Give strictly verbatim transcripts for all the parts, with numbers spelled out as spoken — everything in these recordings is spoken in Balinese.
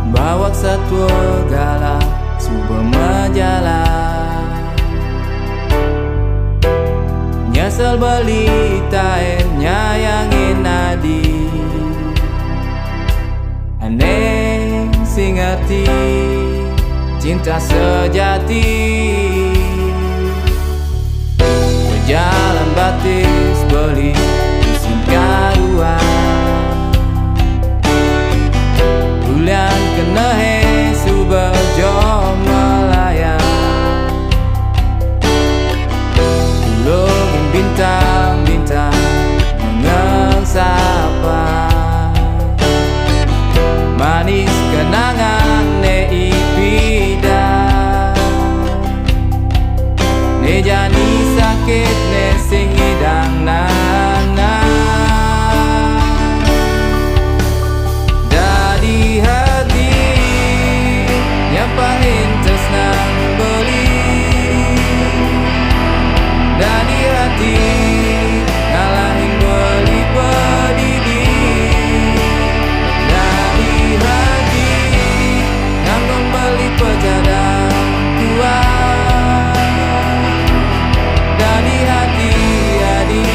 Bawak satua gala suba majalan. Nyasal balita en nyayangin adi. Ane sing arti cinta sejati. Jalan batis beli singkaruan. Bulan kena he suba jo melayan. Ulung bintang-bintang mengesapa. Manis kenangan ne ipida. Ne jani sakit ne sing idang nana. Dadi hati nyapain tresna beli. Dadi hati ngalahin beli pedidi. Dadi hati nanggung beli pecah dan kuat. Dadi hati adi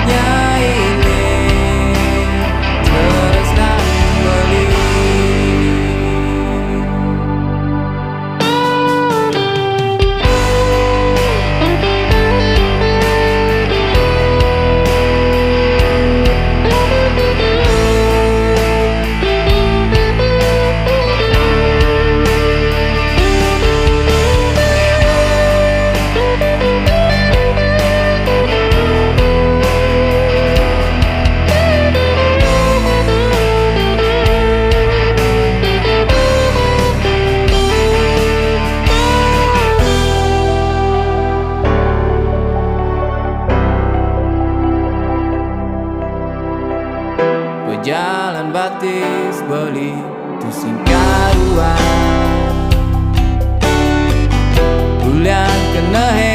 nyaile terus nang beli. Bejalan batis beli tu singkaruan. Bulan kena he